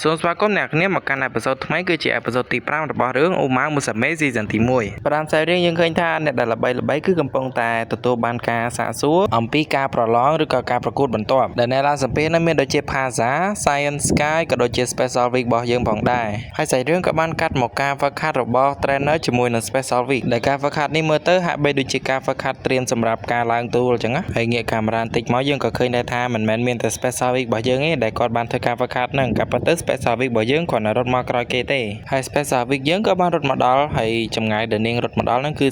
សូមស្វាគមន៍អ្នកគ្នាមកកាន់ episode ថ្មីគឺជា episode ទី5របស់រឿង Uma Musume Season ទី1ប្រាំសាយរឿងយើងឃើញថាអ្នកដែលល្បីល្បីគឺកំពុងតែទទួលបានការសាកសួរអំពីការប្រឡងឬក៏ការប្រកួតបន្ទាប់ដែលអ្នកឡើងសម្ភាសន៍មានដូចជា Pazza, Science Sky ក៏ដូចជា Special Week របស់យើងផងដែរហើយសាច់រឿងក៏បានកាត់មកការហ្វឹកហាត់របស់ trainer ជាមួយនឹង Special Week ដែលការហ្វឹកហាត់នេះមើលទៅហាក់បីដូចជាការហ្វឹកហាត់ត្រៀមសម្រាប់ការឡើងទូលអញ្ចឹងណាហើយងាកកាមេរ៉ាបន្តិចមកយើងក៏ឃើញដែរថាមិនមែនមានតែ Special Week របស់យើងទេដែលគាត់បានធ្វើការហ្វឹកហាត់ហ្នឹងក៏ប៉ុន្តែ Special Week របស់យើងគ្រាន់តែរត់មកក្រោយគេទេហើយ Special Week យើងក៏បានរត់មកដល់ហើយចម្ងាយដែលនាងរត់មកដល់ហ្នឹងគឺ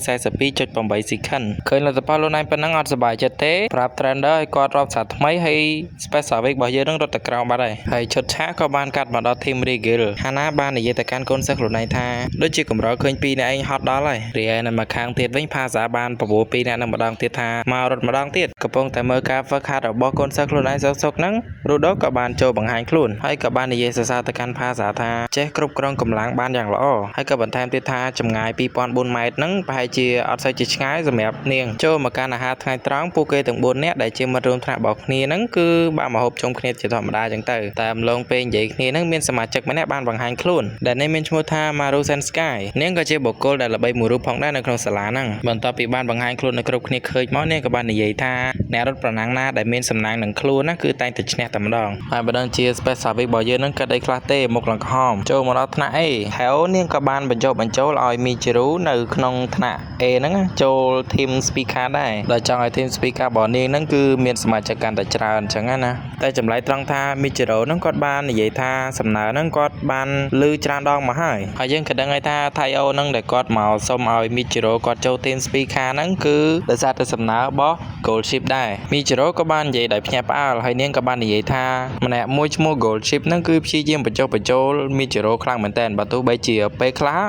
42.8 second ឃើញលទ្ធផលខ្លួនឯងប៉ុណ្ណឹងអត់សប្បាយចិត្តទេប្រាប់ trainer ឲ្យគាត់រាប់សារថ្មីហើយ Special Week របស់យើងនឹងរត់ទៅក្រោមបាត់ហើយហើយឈុតឆាកក៏បានកាត់មកដល់ Team Regal ហាណាបាននិយាយទៅកាន់កូនសិស្សខ្លួនឯងថាដូចជាកម្រឃើញពីរអ្នកឯងហត់ដល់ហើយរីឯនៅម្ខាងទៀតវិញផាសាបានបបួលពីរអ្នកនឹងម្ដងទៀតថាមករត់ម្ដងទៀតកំពុងតែមើលការហ្វឹកហាត់របស់កូនសិស្សខ្លួនឯងសុកៗហ្នឹងរូដូក៏បានចូលបង្ហាញខ្លួនហើយក៏បាននិយាយសរសើរទៅកាន់ផាសាថាចេះគ្រប់គ្រងកម្លាំងបានយ៉ាងល្អហើយក៏បន្ថែមទៀតថាចម្ងាយ2004ម៉ែត្រហ្នឹងប្រហែលជាអត់សូវជាឆ្ងាយសម្រាប់នាងចូលមកកាន់អាហារថ្ងៃត្រង់ពួកគេទាំង4នាក់ដែលជាមិត្តរួមថ្នាក់របស់គ្នាហ្នឹងគឺបានមកហូបជុំគ្នាជាធម្មតាចឹងទៅតែអំឡុងពេលនិយាយគ្នាហ្នឹងមានសមាជិកម្នាក់បានបង្ហាញខ្លួនដែលនេះមានឈ្មោះថា Maru Sensky នាងក៏ជាបុគ្គលដែលល្បីមួយរូបផងដែរនៅក្នុងសាលាហ្នឹងបន្ទាប់ពីបានបង្ហាញខ្លួននៅគ្រប់គ្នាឃើញមកនាងក៏បាននិយាយថាអ្នករត់ប្រណាំងណាដែលមានសំណាងនឹងខ្លួនណាគឺតែងតែឈ្នះតែម្ដងហើយបើដឹងជា Special Week របស់យើងហ្នឹងគិតអីខ្លះទេមុខឡើងក្រហមចូលមកដល់ថ្នាក់ A ថែអូនាងក៏បានបញ្ចុះបញ្ចូលឲ្យ Michiru នៅក្នុងថ្នាក់ A ហ្នឹងណាចូល team Spica ដែរដោយចង់ឲ្យ team Spica របស់នាងហ្នឹងគឺមានសមាជិកកាន់តែច្រើនអញ្ចឹងណាតែចម្លែកត្រង់ថា Michiru ហ្នឹងគាត់បាននិយាយថាសំណើហ្នឹងគាត់បានឮច្រើនដងមកហើយហើយយើងក៏ដឹងហើយថា Taiyo ហ្នឹងដែលគាត់មកសុំឲ្យ Michiru គាត់ចូល team Spica ហ្នឹងគឺដោយសារតែសំណើរបស់ Gold Ship ដែរ Michiru ក៏បាននិយាយដោយភ្ញាក់ផ្អើលហើយនាងក៏បាននិយាយថាម្នាក់មួយឈ្មោះ Gold Ship ហ្នឹងគឺព្យាយាមបញ្ចុះបញ្ចូល Michiru ខ្លាំងមែនតើបើទោះបីជាពេលខ្លះ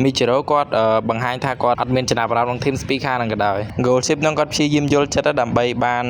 Michiru គាត់បង្ហាញថាគាត់អត់មានចំណាប់អារម្មណ៍ក្នុង team Spica ហ្នឹងក៏ដោយ Gold Ship ហ្នឹងគាត់ព្យាយាមយល់ចិត្តដើម្បីបាន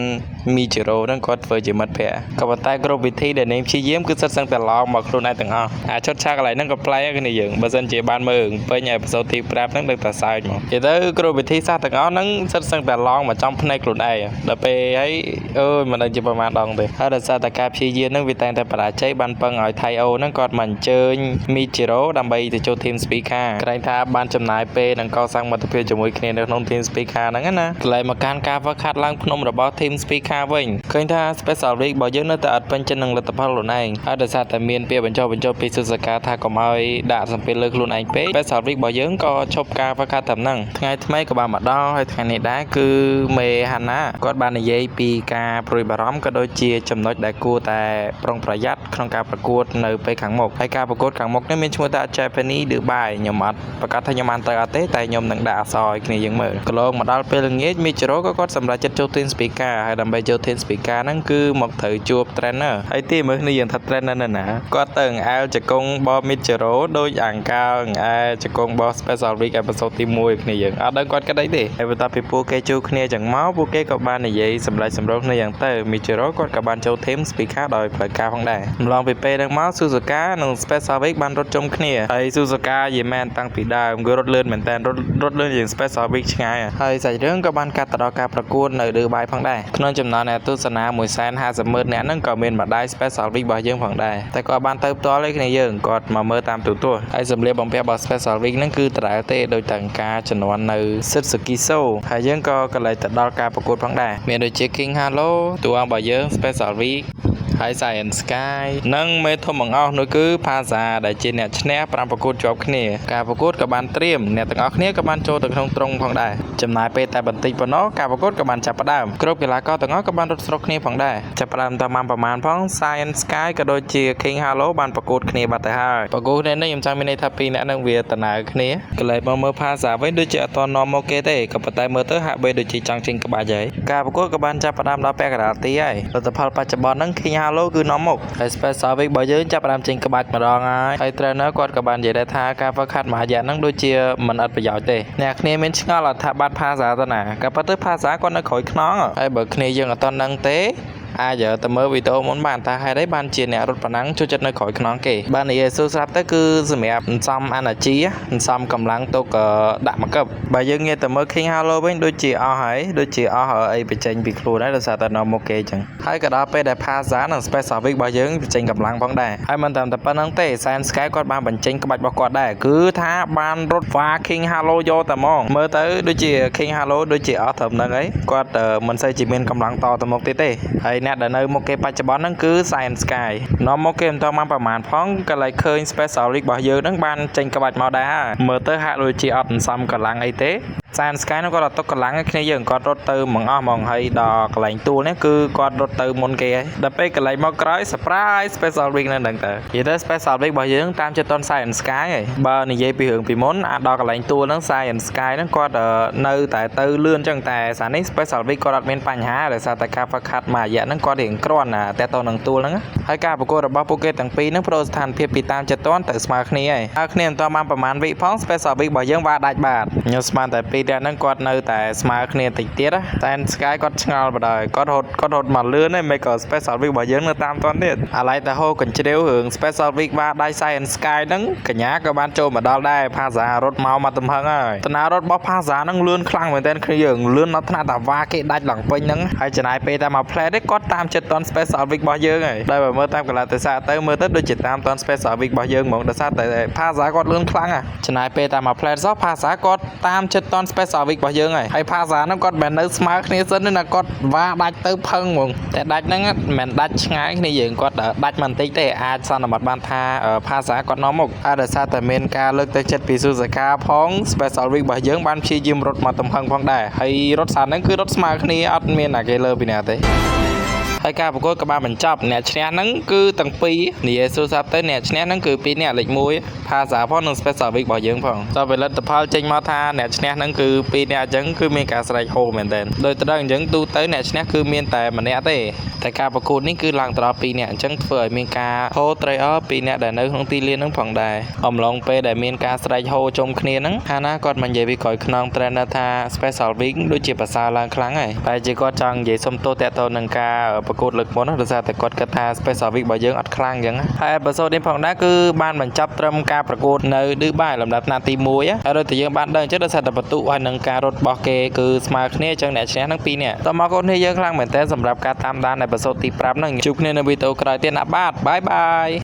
Michiru ហ្នឹងគាត់ធ្វើជាមិត្តភក្តិក៏ប៉ុន្តែគ្រប់វិធីដែលនាងព្យាយាមគឺសិតសឹងតែឡងមកខ្លួនឯងទាំងអស់អាឈុតឆាកកន្លែងហ្នឹងក៏ប្លែកដែរគ្នាយើងបើសិនជាបានមើលរឿងពេញ episode ទី5ហ្នឹងដឹងតែសើចមកនិយាយទៅគ្រប់វិធីសាស្ត្រទាំងអស់ហ្នឹងសិតសឹងតែឡងមកចំភ្នែកខ្លួនឯងដល់ពេលហើយអើយមិនដឹងជាប្រហែលដងទេហើយដោយសារតែការព្យាយាមហ្នឹងវាតែងតែបរាជ័យបានពឹងឲ្យ Taiyo ហ្នឹងគាត់មកអញ្ជើញ Michiro ដើម្បីទៅចូល team Spica ក្រែងថាបានចំណាយពេលនិងកសាងមិត្តភាពជាមួយគ្នានៅក្នុង team Spica ហ្នឹងណាកន្លែងមកកាន់ការហ្វឹកហាត់ឡើងភ្នំរបស់ team Spica វិញឃើញថា Special Week របស់យើងនៅតែអត់ពេញចិត្តនឹងលទ្ធផលខ្លួនឯងហើយដោយសារតែមានពាក្យបញ្ចុះបញ្ចូលពីសុសកាថាកុំឲ្យដាក់សម្ពាធលើខ្លួនឯងពេក Special Week របស់យើងក៏ឈប់ការហ្វឹកហាត់តែហ្នឹងថ្ងៃថ្មីក៏បានមកដល់ហើយថ្ងៃនេះដែរគឺមេហាណាគាត់បាននិយាយពីការព្រួយបារម្ភក៏ដូចជាចំណុចដែលគួរតែប្រុងប្រយ័ត្នក្នុងការប្រកួតនៅពេលខាងមុខហើយការប្រកួតខាងមុខនេះមានឈ្មោះថា Japanese Dubai ខ្ញុំអត់ប្រកាសថាខ្ញុំបានទៅអត់ទេតែខ្ញុំនឹងដាក់អក្សរឲ្យគ្នាយើងមើលកន្លងមកដល់ពេលល្ងាច Michiro ក៏គាត់សម្រេចចិត្តចូល Team Spica ហើយដើម្បីចូល Team Spica ហ្នឹងគឺមកត្រូវជួប trainer ហើយទីមើលគ្នាយើងថា trainer នៅណាគាត់ទៅអង្អែលជង្គង់របស់ Michiro ដូចអង្កាលអង្អែលជង្គង់របស់ Special Week episode ទី1គ្នាយើងអត់ដឹងគាត់គិតអីទេហើយបន្ទាប់ពីពួកគេជួបគ្នាចឹងមកពួកគេក៏បាននិយាយសម្លេចសម្រុះគ្នាយ៉ាងទៅ Michiro គាត់ក៏បានចូល Team Spica ដោយផ្លូវការផងដែរម្លងពីពេលហ្នឹងមក Suzuka និង Special Week បានរត់ជុំគ្នាហើយ Suzuka យីមែនតាំងពីដើមគឺរត់លឿនមែនតើរត់រត់លឿនជាង Special Week ឆ្ងាយហើយសាច់រឿងក៏បានកាត់ទៅដល់ការប្រកួតនៅឌឺបាយផងដែរក្នុងចំណោមអ្នកទស្សនា150,000នាក់ហ្នឹងក៏មានម្ដាយ Special Week របស់យើងផងដែរតែគាត់បានទៅផ្ទាល់ឯគ្នាយើងគាត់មកមើលតាមទូរទស្សន៍ហើយសម្លៀកបំពាក់របស់ Special Week ហ្នឹងគឺដដែលទេដូចតែការជំនាន់នៅ Setsukiso ហើយយើងក៏កន្លែងទៅដល់ការប្រកួតផងដែរមានដូចជា King Halo តួអង្គរបស់យើង Special Week ហើយ Science Sky និងមេធំបង្អស់នោះគឺ Pazza ដែលជាអ្នកឈ្នះ5ប្រកួតជាប់គ្នាការប្រកួតក៏បានត្រៀមអ្នកទាំងអស់គ្នាក៏បានចូលទៅក្នុងត្រង់ផងដែរចំណាយពេលតែបន្តិចប៉ុណ្ណោះការប្រកួតក៏បានចាប់ផ្ដើមគ្រប់កីឡាករទាំងអស់ក៏បានរត់ស្រុកគ្នាផងដែរចាប់ផ្ដើមតាមប្រមាណផង Science Sky ក៏ដូចជា King Halo បានប្រកួតគ្នាបាត់ទៅហើយប្រកួតគ្នានេះខ្ញុំចង់មានន័យថាពីរអ្នកនឹងវាដំណើរគ្នាកន្លែងមកមើល Pazza វិញដូចជាអត់ទាន់នាំមកគេទេក៏ប៉ុន្តែមើលទៅហាក់បីដូចជាចង់ចេញក្បាច់ហើយការប្រកួតក៏បានចាប់ផ្ដើមដល់ពាក់កណ្ដាលទីហើយលទ្ធផលបច្ចុប្បន្នហ្នឹង King Halo គឺនាំមុខហើយ Special Week របស់យើងចាប់ផ្ដើមចេញក្បាច់ម្ដងហើយហើយ trainer គាត់ក៏បាននិយាយដែរថាការហ្វឹកហាត់មួយរយៈហ្នឹងដូចជាមិនអត់ប្រយោជន៍ទេអ្នកគ្នាមានឆ្ងល់អត់ថាបាត់ Pazza ទៅណាក៏ប៉ុន្តែ Pazza គាត់នៅក្រោយខ្នងហើយបើគ្នាយើងអត់ទាន់ដឹងទេ អាចទៅមើលវីដេអូមុនបានថាហេតុអីបានជាអ្នករត់ប្រណាំងចូលចិត្តនៅក្រោយខ្នងគេបាទនិយាយសួរស្រាប់ទៅគឺសម្រាប់សន្សំ energy សន្សំកម្លាំងទុកដាក់មកកឹបបើយើងងាកទៅមើល King Halo វិញដូចជាអស់ហើយដូចជាអស់អីបញ្ចេញពីខ្លួនហើយដោយសារតែនៅមុខគេអញ្ចឹងហើយក៏ដល់ពេលដែល Pazar និង Special Week របស់យើងបញ្ចេញកម្លាំងផងដែរហើយមិនត្រឹមតែប៉ុណ្្នឹងទេ Sand Sky គាត់បានបញ្ចេញក្បាច់របស់គាត់ដែរគឺថាបានរត់វ៉ា King Halo យកតែហ្មងមើលទៅដូចជា King Halo ដូចជាអស់ត្រឹមហ្នឹងហើយគាត់មិនសូវជាមានកម្លាំងតទៅមុខទៀតទេហើយអ្នកដែលនៅមុខគេបច្ចុប្បន្នហ្នឹងគឺ Science Sky នាំមកគេមិនតបានប្រហែលផងក៏ឡើយឃើញ Special Week របស់យើងហ្នឹងបានចេញក្បាច់មកដែរហើយមើលទៅហាក់ដូចជាអត់សន្សំកម្លាំងអីទេ Science Sky នោះគាត់អត់ទុកកម្លាំងឲ្យគ្នាយើងគាត់រត់ទៅហ្មងអស់ហ្មងហើយដល់កន្លែងទួលនេះគឺគាត់រត់ទៅមុនគេហើយដល់ពេលកន្លែងមកក្រោយ surprise Special Week នៅហ្នឹងតើនិយាយទៅ Special Week របស់យើងតាមចិត្តតន Science Sky ហើយបើនិយាយពីរឿងពីមុនអាដល់កន្លែងទួលហ្នឹង Science Sky ហ្នឹងគាត់នៅតែទៅលឿនចឹងតែសានេះ Special Week គាត់អត់មានបញ្ហាដោយសារតែការហ្វឹកហាត់មួយរយៈហ្នឹងគាត់រៀងគ្រាន់ណាតែទៅនឹងទួលហ្នឹងហើយការប្រកួតរបស់ពួកគេទាំងពីរហ្នឹងប្រូស្ថានភាពពីតាមចិត្តតនទៅស្មើគ្នាហើយហើយគ្នាមិនតបានប្រហែលវិផង Special Week របស់យើងវ៉ាដាច់បាទខ្ញុំស្មានតែពីរនាក់ហ្នឹងគាត់នៅតែស្មើគ្នាតិចទៀតតែ Sky គាត់ឆ្ងល់បណ្ដោយគាត់រត់គាត់រត់មកលឿនហើយមិនក៏ Special Week របស់យើងនៅតាមតនទៀតអាឡ័យតែហូកញ្ជ្រៀវរឿង Special Week វ៉ាដៃ Science Sky ហ្នឹងកញ្ញាក៏បានចូលមកដល់ដែរភាសារត់មកមកទំហឹងហើយតំណារត់របស់ភាសាហ្នឹងលឿនខ្លាំងមែនទែនគ្នាយើងលឿនដល់ថ្នាក់តាវ៉ាគេដាច់ឡើងពេញហ្នឹងហើយចំណាយពេលតែមួយផ្លែទេគាត់តាមចិត្តតន Special Week របស់យើងហើយដែលបើមើលតាមកលៈទេសៈទៅមើលទៅដូចជាតាមតន Special Week របស់យើងហ្មងដោយសារតែភាសាគាត់លឿនខ្លាំងហ่ะចំណាយពេលតែមួយផ្លែសោះភាសាគាត់តាមចិត្តតន Special Week របស់យើងហើយហើយភាសាហ្នឹងគាត់មិនមែននៅស្មើគ្នាសិនទេណាគាត់វ៉ាដាច់ទៅផឹងហ្មងតែដាច់ហ្នឹងមិនមែនដាច់ឆ្ងាយគ្នាយើងគាត់ដាច់មិនបន្តិចទេអាចសន្មត់បានថាភាសាគាត់នាំមុខហើយដោយសារតែមានការលើកទឹកចិត្តពីស៊ូសាកាផង Special Week របស់យើងបានព្យាយាមរត់មកទំហឹងផងដែរហើយរត់សារហ្នឹងគឺរត់ស្មើគ្នាអត់មានអាគេលើពីណាទេហើយការប្រកួតក៏បានបញ្ចប់អ្នកឈ្នះហ្នឹងគឺទាំងពីរនិយាយសួរសាប់ទៅអ្នកឈ្នះហ្នឹងគឺពីរអ្នកលេខ1ភាសាផងនិង Special Week របស់យើងផងតើពេលលទ្ធផលចេញមកថាអ្នកឈ្នះហ្នឹងគឺពីរអ្នកអញ្ចឹងគឺមានការស្រែកហូមែនទែនដោយត្រង់អញ្ចឹងទូទៅអ្នកឈ្នះគឺមានតែម្នាក់ទេតែការប្រកួតនេះគឺឡើងទៅដល់2នាក់អញ្ចឹងធ្វើឲ្យមានការហូត្រេកអរពីអ្នកដែលនៅក្នុងទីលានហ្នឹងផងដែរអំឡុងពេលដែលមានការស្រែកហូជុំគ្នាហ្នឹងហាណាគាត់មកនិយាយពីក្រោយខ្នង trainer ថា Special Week ដូចជាប្រសើរឡើងខ្លាំងហើយតែជាគាត់ចង់និយាយសុំទោសតាក់ទងនឹងការប្រកួតលើកមុនដោយសារតែគាត់គិតថា Special Week របស់យើងអត់ខ្លាំងអញ្ចឹងហើយ episode នេះផងដែរគឺបានបញ្ចប់ត្រឹមការប្រកួតនៅឌឺបាយលំដាប់ថ្នាក់ទី1ហើយដូចតែយើងបានដឹងអញ្ចឹងដោយសារតែបន្ទុកហើយនឹងការរត់របស់គេគឺស្មើគ្នាអញ្ចឹងអ្នកឈ្នះនឹង2នាក់តមកកូននេះយើងខ្លាំងមែនតើសម្រាប់ការតាមដាន episode ទី5ហ្នឹងជួបគ្នានៅវីដេអូក្រោយទៀតណាបាទ bye bye.